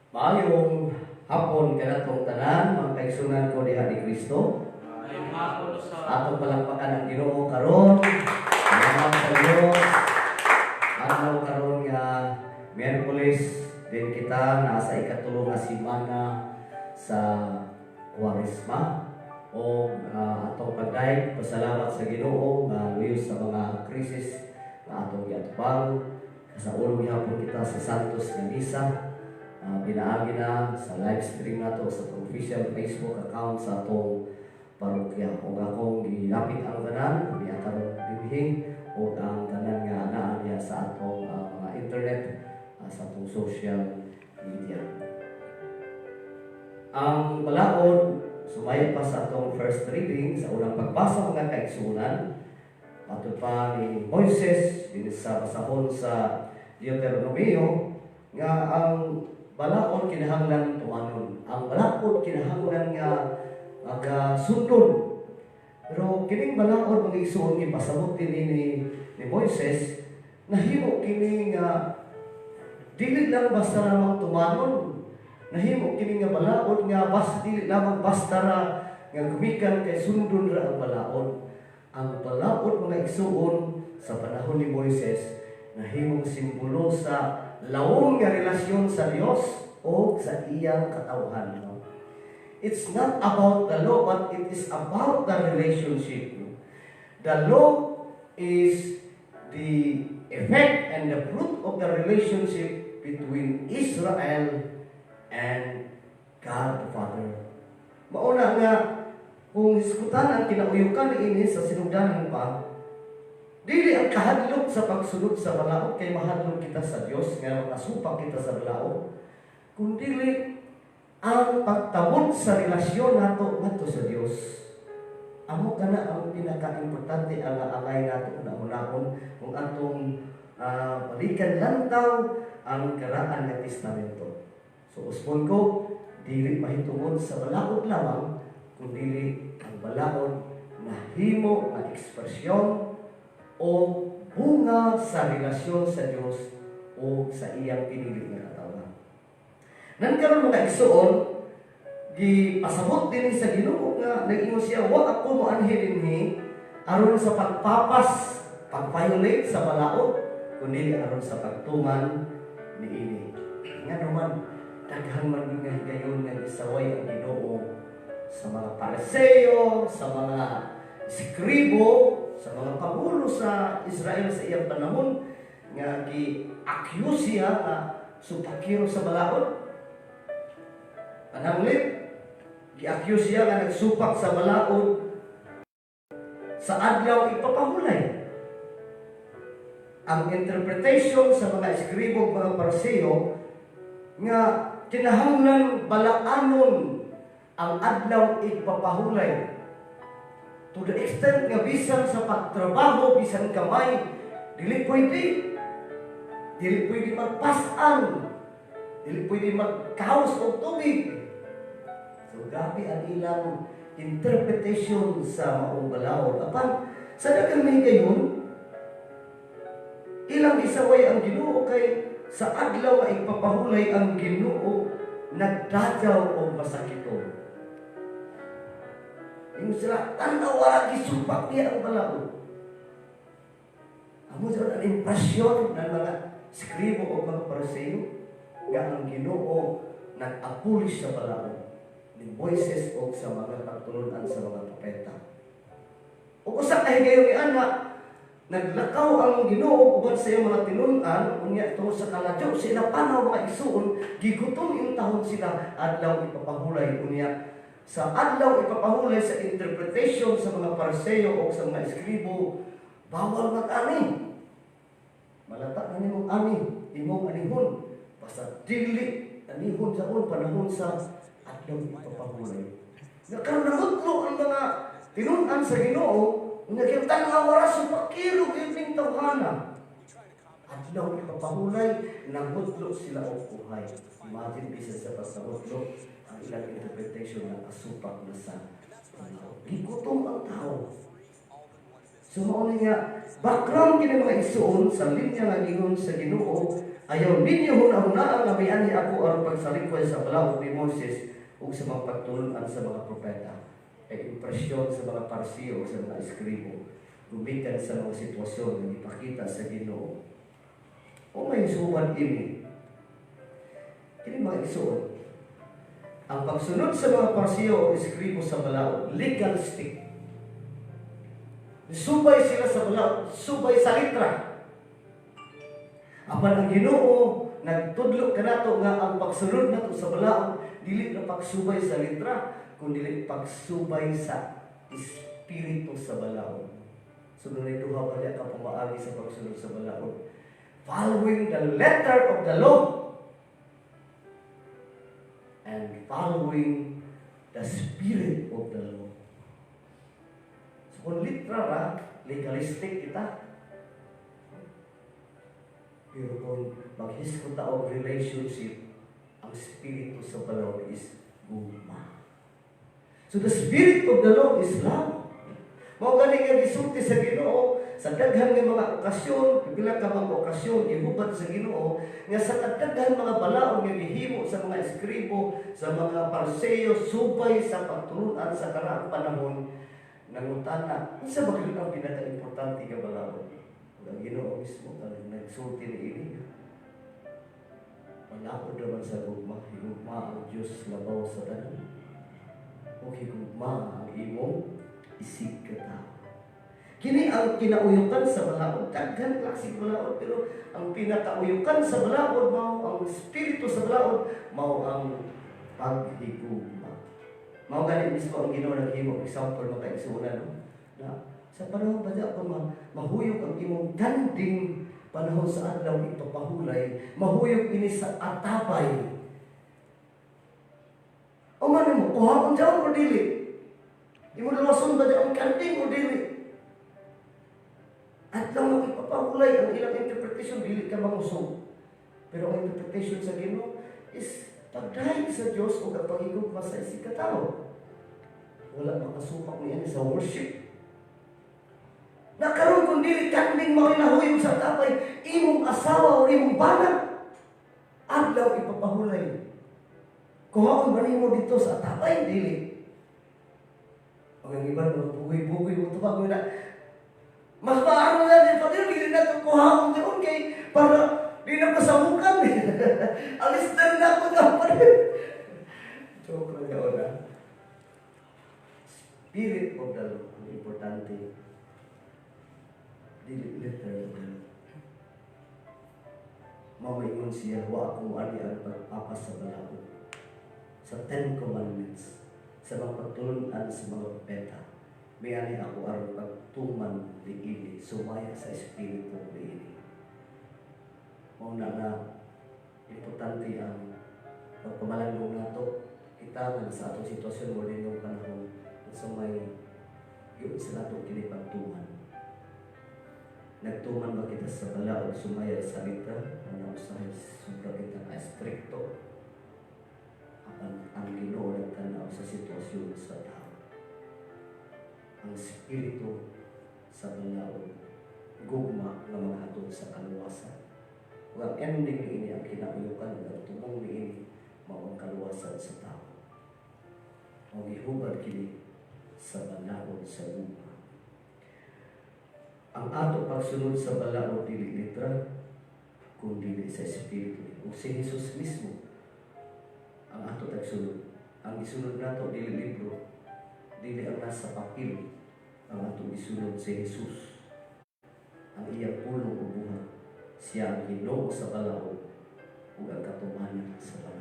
Maayong hapon kanatong tanan, mga kaigsunan ko diha ni Kristo. Maayong hapon sa Atong palakpakan ang Ginoo karon. Salamat sa Dios. Adlaw karon nga Miyerkules din kita, nasa ikatulo nga semana sa Kwaresma, o atong pagdayeg pasalamat sa Ginoo nga luyos sa mga krisis nga atong giatubang, kasaulog gihapon kita sa Santos nga Misa. Pinaagi na sa live stream nato sa atong official Facebook account sa atong parokya. Ug akong gilapit ang tanan niya karon dinhi ug ang tanan nga naa niya sa atong mga internet, sa atong social media. Ang balaod, sumaya pa sa atong first reading, sa unang pagbasa, mga kaigsunan, matod pa ni Moises dinhi sa basahon sa Deuteronomio nga ang balaod kinahanglan tumanon. Ang balaod kinahanglan nga aga sundon. Pero kining balaod, mga igsoon, gipasabot dinhi ni Moises, nahimo kini nga dili lang basta lamang tumanon. Nahimo kini nga balaod nga basta dili lamang basta ra nga gumikan kay sundon ra ang balaod. Ang balaod, mga igsoon, sa panahon ni Moises nahimong simbolo sa lawom nga relasyon sa Dios o sa iyang katawhan. No? It's not about the law, but it is about the relationship. No? The law is the effect and the fruit of the relationship between Israel and God the Father. Mauna nga, kung hisgutan ang kinauyukan niini sa sinugdanan pa, dili ang kahadlok sa pagsunod sa balaod kay mahadlok kita sa Dios nga makasupak kita sa balaod, kundili ang pagtamod sa relasyon nato ngadto sa Dios. Amo kana ang pinaka-importante ang angay nato una-unahon kung atong balikan lantaw ang Karaan nga Testamento. So usbon ko, dili mahitungod sa balaod lamang, kundi ang balaod nahimo nga ekspresyon o bunga sa relasyon sa Dios o sa iyang pinili nga katawhan. Nan karon, mga igsoon, gipasabot din sa Ginoo nga nag-ingon siya, "Wa ako moanhi dinhi aron sa pagpapas, pag-violate sa balaod, kundi aron sa pagtuman niini." Nga naman daghan man gyud nga higayon nga gisaway ang Ginoo sa mga Pariseo, sa mga eskribo, sa mga pangulo sa Israel sa iyang panahon nga gi-accuse siya nga supakiro sa balaod. Pananglit, gi-accuse siya nga nagsupak sa balaod sa adlaw ipapahulay. Ang interpretation sa mga eskribo ug mga Pariseo nga kinahanglan balaanon ang adlaw igpapahulay to the extent nga bisan sa pagtrabaho, bisan kamay, dili pwede. Dili pwede magpasan. Dili pwede magkaos og tubig. So grabe ang ilang interpretation sa maong balaod. Apan sa daghang higayon, ilang isaway ang Ginoo kay sa adlaw nga igpapahulay ang Ginoo nagdadyaw og masakiton. Ingon sila, "Tanaw, wala gisupak niya ang balaod." Amo sa ang impresyon ng mga eskribo o mga Pariseo nga ang Ginoo nag-abolish sa balaod ni Moises o sa mga pagtulunan sa mga propeta. O usa ka higayon ni ana, naglakaw ang Ginoo uban sa iyang mga tinun-an unya tungod sa kaladyo sila panaw, mga igsuon, gigutom yung tahon sila adlaw ipapahulay. Unya sa adlaw ipapahulay, sa interpretation sa mga Pariseo o sa mga eskribo, bawal mag-ani. Malata na nimong ani, imong anihon, basta dili anihon sa panahon sa adlaw ipapahulay. Nga karon nangutlo ang mga tinun-an sa Ginoo nga kay tan-awa ra, supakiro gyud ning tawhana. Adlaw ipapahulay, nangutlo sila og uhay. Imagine, bisan sa pagkangutlo, ang ilang interpretation na kasupak na sa balaod. Gigutom ang tao. So mao ni nga background kini, mga igsuon, sa linya nga giingon sa Ginoo. "Ayaw ninyo huna-hunaan nga mianhi ako aron pagsalikway sa balaod ni Moises ug sa mga pagtulunan sa mga propeta." Kay impresyon sa mga Pariseo, sa mga eskribo, gumikan sa mga sitwasyon nga gipakita sa Ginoo. O may suban ini. Kini, mga igsoon, ang pagsunod sa mga Pariseo o eskribo sa balaod, legalistic. Subay sila sa balaod, subay sa litra. Apan ang Ginoo nagtudlo kanato nga ang pagsunod nato sa balaod dili na pagsubay sa litra kun dili pagsubay sa espiritu sa balaod. So dunay duha pa niya ka pamaagi sa pagsunod sa balaod. Following the letter of the law and following the spirit of the law. So kung litra ra, legalistic kita. Pero kung maghisgot ta og relationship, ang spirito sa balaod is gugma. So the spirit of the law is love. Mao gani nga gisulti sa Ginoo sa daghan nga mga okasyon, pipila ka mga okasyon gihubad sa Ginoo nga sa kadaghan mga balaod nga gihimo sa mga eskribo, sa mga Pariseo subay sa pagtulunan sa karaang panahon, nangutana, unsa ba gyud ang pinaka-importante nga balaod? Ug ang Ginoo mismo ang nagsulti niini. Balaod naman sa gugma, higugma ang Dios labaw sa tanan. O higugma ang imong isig katao. Kini ang kinauyukan sa balaod. Daghan klase balaod, pero ang pinakauyukan sa balaod mao ang espiritu sa balaod, mao ang paghigugma. Mao gani mismo ang Ginoo naghimo example, mga kaigsuonan, no? Na sa panahon ba kung mahuyog ang imong kanding panahon sa adlaw ipapahulay, mahuyog ini sa atapay. O man mo, kuhaon jaon o dili? Imo luwason ba ang kanding o dili? At lang ipapahulay ang ilang interpretation, dili ka mangusog. Pero ang interpretation sa Ginoo is pagdahig sa Dios o ang paghigugma sa isig katao. Wala makasupak niya sa worship. Na karon kung dili kanding mao'y nahuyog sa tapay, imong asawa o imong bana, adlaw ipapahulay. Kuhaon ba nimo dito sa tapay? Dili. Ang iba, mga bugoy-bugoy mo ito na mas maano na din pati dili na ito kuhaon doon kay para di na pasamukan. Alis na rin ako dapat. Joke lang yun, ah. Spirit of the law, ang importante. Dili letter of the law. Mamaingon siya, "Wa ako ani ang pagpapas sa balaod. Sa 10 Commandments, sa mga pagtulunan sa mga propeta, mianhi ako aron pagtuman niini, sumaya sa espiritu niini." Mao na nga importante ang pagpamalandong nato kita nga sa atong sitwasyon mo din yung panahon sa may yun sa nato kini pagtuman. Nagtuman ba kita sa balaod sumaya sa litra ano usahay sobra kita ka estrikto? Apan ang Ginoo nagtanaw sa sitwasyon sa tao. Ang espiritu sa balaod, gugma nga maghatod sa kaluwasan. Ug ang ending niini, ang kinauyukan ug ang tumong niini, mao ang kaluwasan sa tao. Mao gihubad kini sa balaod sa gugma. Ang ato pagsunod sa balaod dili litra kun dili sa espiritu. Ug si Jesus mismo ang ato tagsunod. Ang isunod nato dili libro, dili ang nasa papel. Ang atong isunod si Jesus. Ang iyang pulong ug buhat. Siya ang Ginoo sa balaod ug ang katumanan sa balaod.